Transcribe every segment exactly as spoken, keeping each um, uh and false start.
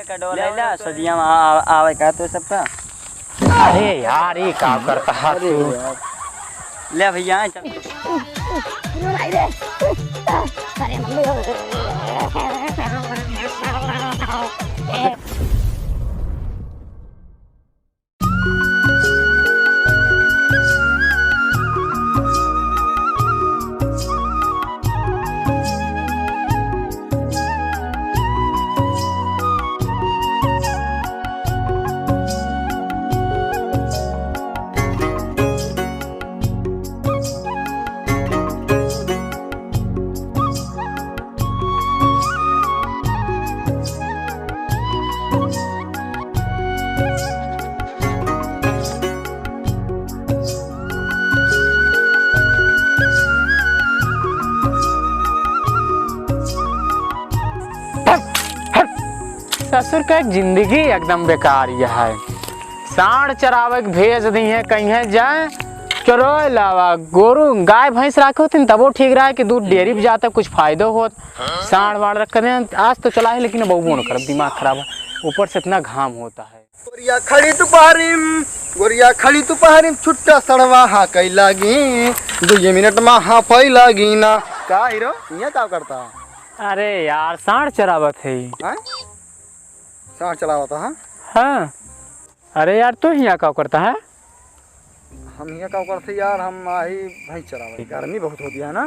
का डोला ले ला, सदिया में आ-, आ-, आवे का तो सबका। अरे यार, ये का करता है अरे तू? यार। ले भैया, चल। ससुर का जिंदगी एकदम बेकार यह है। साँड़ चरावे के भेज दिहे, कहिहे जाए चरोय लावा। गोरू, गाय भैंस राखे होतिन तबो ठीक रहा कि दूध डेयरी पे जाता, कुछ फायदो होत। साँड़ वाँड़ रख दे, आज तो चला है लेकिन अब वो न करब, दिमाग खराब है, ऊपर से इतना घाम होता है। गोरिया खड़ी दुपहरी म, गोरिया खड़ी दुपहरी म, छुट्टा सड़वा हाँकै लागी, दुइये मिनट मा हाँफै लागी ना। का हीरो, हियाँ का करता? अरे यार, साँड़ चरावत है। हैं? साँड़ चरावत है? हाँ। अरे यार, तू हियाँ का करता है? हम हियाँ का करते यार, हम आई भैंस चरावे। गर्मी बहुत होती है ना?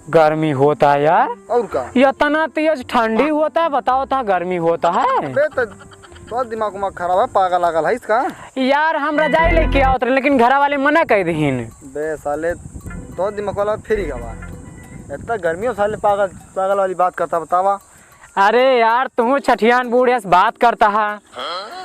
गर्मी होता है यार। और का? इतना तेज ठंडी होता है, बताओ तो गर्मी होता है। बे, तो, तो दिमाग उमाग खराब है, पागल आगल है इसका? यार, हम रजाई लेके आवत रहे, लेकिन घरा वाले मना कर दीन। बे साले, तो दिमाग वाला फिर ही गवा। इतना गर्मी हो साले, पागल, पागल वाली बात करता, बतावा। अरे यार, तू छठियान बूढ़ अस बात करता है।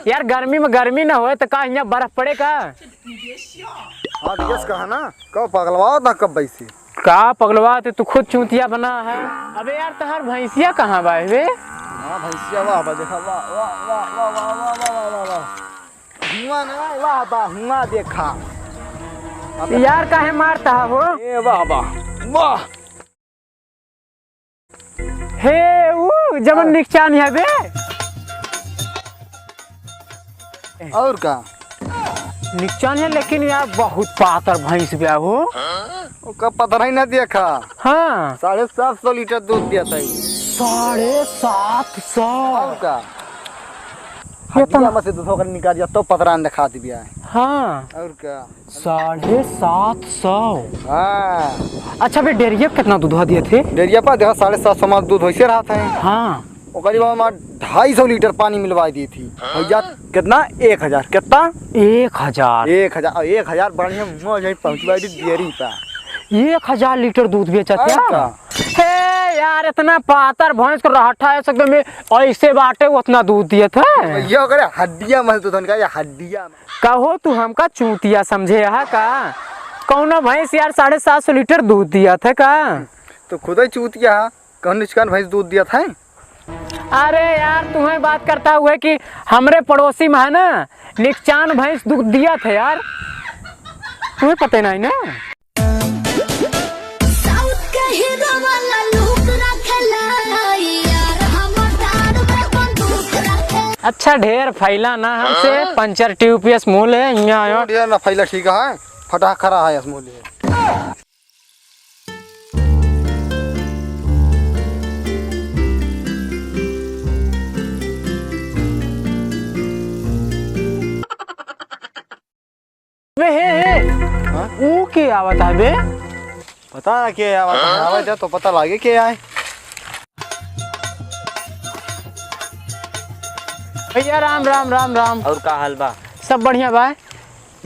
यार, गर्मी में गर्मी ना होए तो का हियाँ बर्फ पड़े का? हाँ, तो यस कहा ना, कब पगलवाओ था, कब बैसी? का पगलवा, तू, तू खुद चूतिया बना है। अबे यार, तोहर भैंसिया कहाँ बा बे? हाँ, भैंसिया वाह बा, देखा, वाह, वाह। हुआ ना, वाह बा, हुआ देखा। अब यार, काहे मारता है हो? ए वाह बा, वाह। हे, ऊ जवन हाँ। निकचान है बे। और का? निकचान है, लेकिन यार बहुत पातर भैंस बे हो। ओका पतरही ना देखा। हाँ। साढ़े सात सौ लीटर दूध दिया था। साढ़े सात सौ? और का? ये तो हड्डिया में से दूध होकर निकाल दिया तो पतरान दिखा दिया। हाँ। और का? साढ़े सात सौ। हाँ। अच्छा, बे, डेरिया पे कितना दूध दिए थे? डेरिया पर देखा, साढ़े सात सौ मा दूध वैसे रहा था। हाँ। ओकरी बाद मा ढाई सौ लीटर पानी मिलवा दी थी। भैया, कितना? एक हजार। कितना? एक हजार। एक हजार, एक हजार बढ़िया मौज है, पहुँचवा दी डेयरी पे। एक हजार लीटर दूध बेचत और है? का? हे यार, इतना पातर भैंस को रहठा है, एकदम में ऐसे बाटे, उतना दूध दिए थे। ये ओकरे हड्डिया में तो धन का, ये हड्डिया में। कहो तू हमका चूतिया समझे हा का? कौनो भैंस यार साढ़े सात सौ लीटर दूध दिया था का? तो खुद ही चूतिया हा, कौन निचकान भैंस दूध दिया था? अरे यार, तुम्हें बात करता हुए कि हमरे पड़ोसी में है ना, निकचान भैंस दूध दिया था यार, तुम्हें पता नहीं ना? साउथ के हीरो वाला लुक रखेला, यार हमर डार में बंदूक रखे। अच्छा, ढेर फैला ना हमसे, हाँ? पंचर ट्यूब यस मुँह ले, यहाँ आयो। ढेर ना फैला, ठीक है, फटाक खरा है यस मुँह ले। बे, हे, हे। हाँ? ऊ के आवत है बे? पता ना के आवत है, आवे जा तो पता लागे के आए। भैया राम, राम, राम, राम। और का हाल बा? सब बढ़िया बा।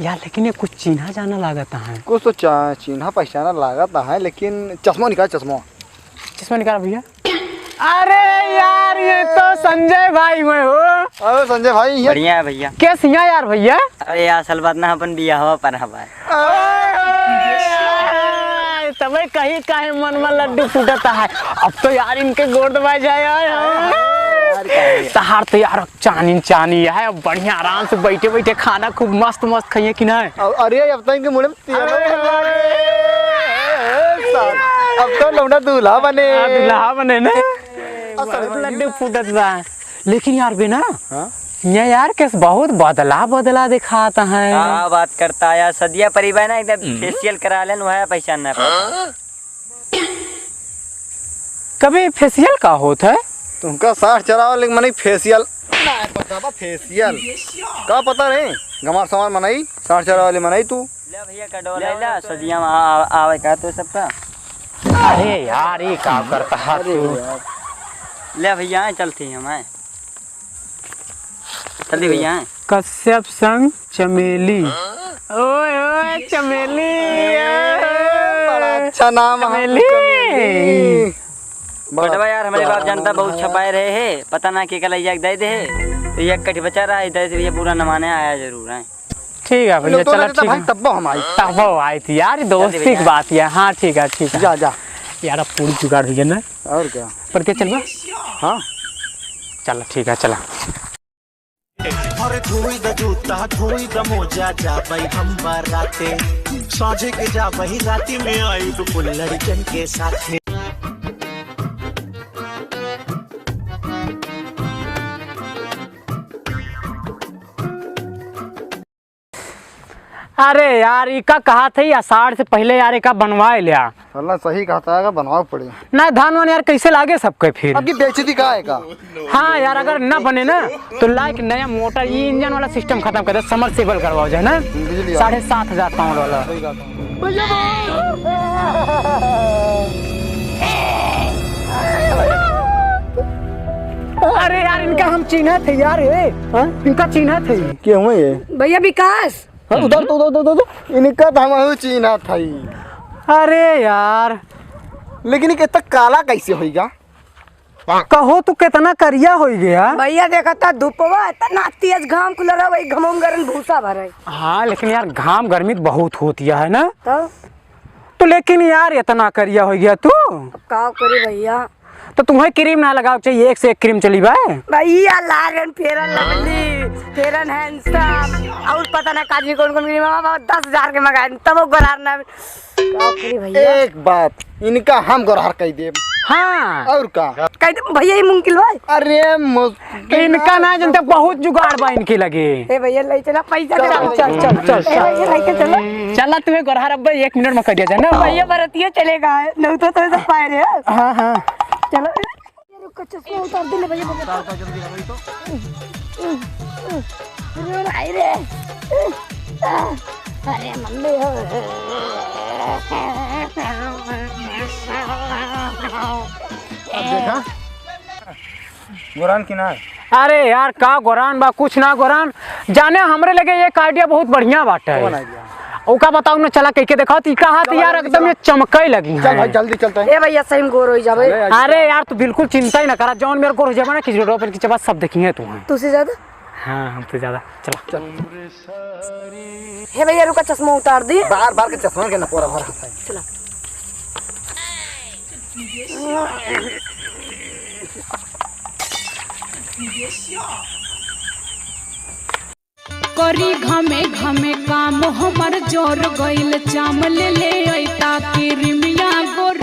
यार, लेकिन ये कुछ चीन्हा जाना लागत है। कुछ तो चा-, चीन्हा पहचाना लागत है, लेकिन चश्मा निकाल, चश्मा। चश्मा निकाल भैया। अरे यार, ये तो संजय भाई हुए हो। अरे संजय भाई, ये बढ़िया है भैया। कैसे हैं यार भैया? अरे यार, असल बात ना, अपन बियाहवा पर हवा है। अरे यार, तबे कहीं काहे मन में लड्डू फूटता है। अब तो यार इनके गोड़ दबाए जाए आए हैं। यार, क्या है? तहार तो यार चानी चानी है, अब बढ़िया आराम से बैठे बैठे खाना खूब मस्त मस्त खाइए कि ना? अब, अरे अब तो इनके मुंह में तेल अरे, होगा। अरे, साथ। अब तो लौंडा दूल्हा बने। हाँ, दूल्हा बने ना। अब सारे लड्डू फूटत बा। लेकिन यार बिना, हाँ? ये यार केस बहुत बदला बदला दिखाता है। का बात करता है यार, सदिया परिवार ना एकदम हम्म। Facial करा लेन, वह पहचान ना पाता। हाँ? कभी facial का होत है? तुमका साठ चरावे वाले मनई facial ना पता बा, facial का पता नहीं। गमार समार मनई, साठ चरावे वाले मनई तू। ले भैया का डोला ले ला, सदिया में आ-, आ-, आवे का तो सबका। अरे यार, ये का करता है अरे तू? यार। ले भैया, आए चलते हैं हम, आए। चल दे भैया। कश्यप संग चमेली। ओए, ओए, चमेली। बड़ा अच्छा नाम है, चमेली। चमेली। बड़ा बटवा यार, हमारे बाप जनता बहुत छपाए रहे है, पता ना के कल जाके दे दे है। तो ये कठी बचा रहा है, दे दे, ये पूरा नमाने आया जरूर है। ठीक है भैया, लोग तो चला, रहता ठीक भाई, है। तब्बो हम आई। तब्बो आई थी यार, दोस्ती की बात है। हाँ, ठीक है, ठीक है। जा, जा। यार, अब पूरी जुगाड़ हुई है ना? और क्या? पर के चलबा? हाँ। चला, ठीक है, चला। अरे धोई द जूता, धोई द मोजा, जाबई हम बाराते। साँझे के जाबई, राती में आइब कुल लड़कन के साथे। अरे यार, इका कहा थे, आषाढ़ से पहले यार, इका बनवाए लिया। अल्लाह सही कहता है, बनवाओ पड़े। ना, धान वान यार, कैसे लागे सबके फिर? अब की बेइज्जती का है का? हाँ यार, अगर ना बने ना, तो लाइक नया मोटर, ये इंजन वाला system खत्म कर दे, submersible करवाओ जाए ना, बिजली वाला। साढ़े सात हजार pound वाला। सही कहता हूँ। अरे यार, इनका हम चिन्हत है यार, ये। हाँ? इनका चिन्हत है। के हुए ये? भैया विकास। हाँ, उधर तो, उधर, उधर, उधर। इनका तो हम चिन्हत है। अरे यार। लेकिन ये इतना काला कैसे होइगा? कहो तू कितना करिया होइ गया। भैया देखा था धूपवा इतना तेज घाम खुला रहा, वही घमों गरन भूसा भरे। हाँ, लेकिन यार घाम गर्मी तो बहुत होती है ना? तो? तो लेकिन यार इतना करिया होइ गया तू। का करी भैया? तो तुम्हें cream ना लगावे चाहिए, एक से एक cream चली बा। भैया लारेन Fair and Lovely, Fair and Handsome, और पता ना काजी कौन कौन cream, बाबा दस हजार के मंगाए, तब वो गोरार ना का करी भैया? एक बात, इनका हम गोरहर कह देब। हाँ। और का? कह देब भैया, ये मुमकिन भाई। अरे मुस-, इनका ना जनते, बहुत जुगाड़ बा इनके लगे। ए भैया, ले चला पैसा चल, दे। चल, चल, चल, ए चल। भैया, लेके चलो। चला, तुम्हें गोरहर अब एक मिनट में कर दिया जाए ना। भैया, बरतिया चलेगा, नहीं तो, तो सब पाए रे। हाँ, हाँ। चलो। रुको, चश्मा उतार दे ले भैया, भैया। उतार, उतार, जल्दी, जल्दी तो। अरे भाई रे। अरे मम्मी हो। अब देखा? गोरान की ना? अरे यार, का गोरान बा, कुछ ना गोरान। जाने हमरे लगे एक idea बहुत बढ़िया बाटे। कौन idea? ओका बताओ ना, चला कह के देखाओ, तो ई का हाथ चला यार, जल्दी एकदम चला। ये चमकई लगी चल हैं। भाई, जल्दी चलते हैं। ए भैया, सही में गोर होइ जाबे। अरे यार, तू बिल्कुल चिंता ही ना करा, जौन मेरे गोर होइ जाबे ना, कि रोड पर की चबा सब देखी है तू हैं। तुझसे ज्यादा? हाँ, हमसे ज्यादा। चला। चल। हे भैया, रुका, चश्मा उतार दी। बार बार के चश्मा के ना पूरा भरा है। चला। करी घमे घमे काम हमर जोर गइल चाम ले ले अइता किरिमिया गोर